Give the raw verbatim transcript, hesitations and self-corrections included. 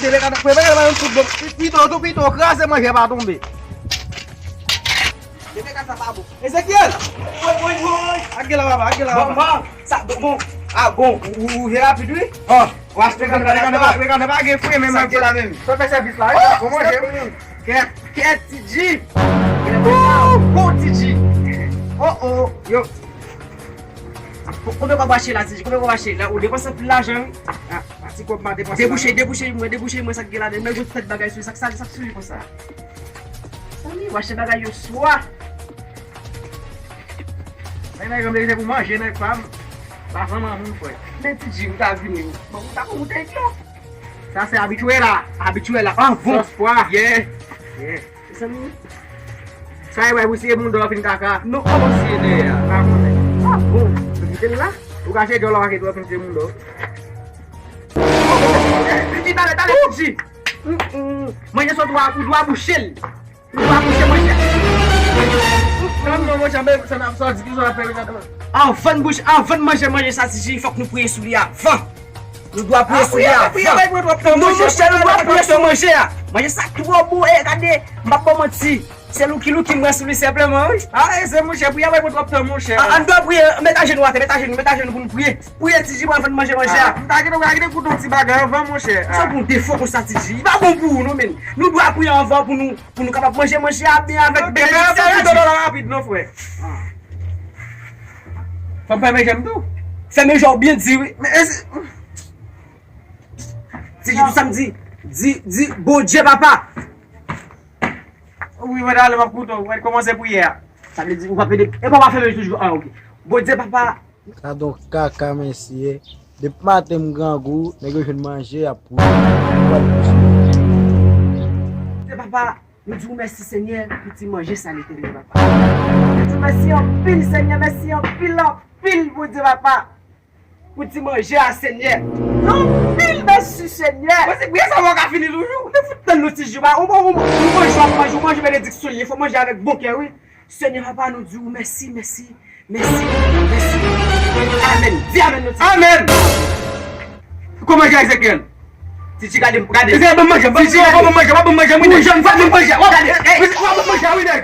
Pele ka, pele ka ba yon kout bon. Pito, tou pito, kraze manje pa tonbe. Bebe ka sa pa bon. Ezekiel! Woy, woy, woy! Ak gela papa, ak gela papa. Bon, sa, bon, bon. Ah, bon, ou, ou, ou vye rapid, wi. Oh, ou achte gela papa. Pele ka pa gen fwi, men sa gela menm. Fè fè sèvis la, wi. Bon manje, wi. Kèt, kèt, T G. Bon, T G. Oh, oh, yo. Konbyen w ap achte la, T G? Konbyen w ap achte la? Ou depanse anpil lajan, wi. Ah, pa ti kòb m a depanse la. Debouche, debouche, mwen, debouche, mwen, sa k gen ladan. Mwen, gwo tèt bagay sou li, sa k sal, sa k sou li konsa. Zanmi, w achte bagay yo swa. Mwen, nèg, mwen, se pou manje, nèg, pa m. Pa fanm an moun, frè. Men T G, ou ta vini, wi. Bon, ou ta pou moute ek yo. Sa se abitye la, abitye la. Anvan. Sòs pwa. Yeah. Yeah. Mezanmi. Sa e wè pou siye moun dò fin kaka. Non, kòman siye dèyè a? Pa konnen. Ah bon. Ou kite l la? Ou ka cheke w la, ou ka kite w fin siye moun dò. Piti, tale, tale, Piti. Manje sot ou a, ou dwe bouche l. Ou dwe bouche manje. Non, non, monchè, men sa n ap sòti, ki sa n ap fè la? Anvan n bouche, anvan n manje manje sa, Titi, fòk nou priye sou li avan. Nou dwe priye sou li avan. Non, monchè, nou dwe priye sou manje a. Manje sa twò bon, e, gade, m p ap ba w manti. Se Lucky Lucky m wè sou li senpleman, wi. Ah, e se monchè, priye pa pran twòp tan, monchè. An, an dwe priye, met ajenou atè, met ajenou, met ajenou pou nou priye. Priye Titi pou anvan n manje manje a. Ah, m ta kite w kite kout yon ti bagay anvan, monchè. Sa pou yon defo konsa, Titi. Li pa bon pou ou, non, men. Nou dwe priye anvan pou nou, pou nou kapab manje manje a byen avèk benediksyon, Titi. Fè rapid, non, frè. Fò m fèmen je m tou. Fèmen je w byen di, wi. Men, e, Titi, tout sa m di, di, di, Bondye, papa. Wi, mwen ale, m ap koute w. Mwen kòmanse priyè a. Sa vle di, ou p ap ede. E pa w ap fèmen je toujou. Ah, ok. Bondye, papa. Gadon kaka, mesye. Depi maten m grangou, nèg yo jwenn manje, y ap pouri. Bondye, papa, nou di w mèsi, Senyè, pou ti manje sa, Letènèl, papa. Nou di w mèsi anpil, Senyè, mèsi anpil, anpil, Bondye, papa. Pou ti manje a, Senyè. Yon pil mèsi, Senyè. Mwen se priye sa mwen ka fini toujou. Ou te fout tann nou ti jou ba. Ou bon, ou bon, ou manje, w ap manje, ou manje benediksyon li. Fò manje avèk bon kè, wi. Senyè, papa, nou di w mèsi, mèsi, mèsi, mèsi. Amèn. Di amèn, nou ti. Amèn. Kòman jan Ezekiel? Titi, gade, gade. Ezekiel, ban manje, ban manje, ban manje, ban manje, wi, nèg. Ban manje, ban manje, wi, nèg.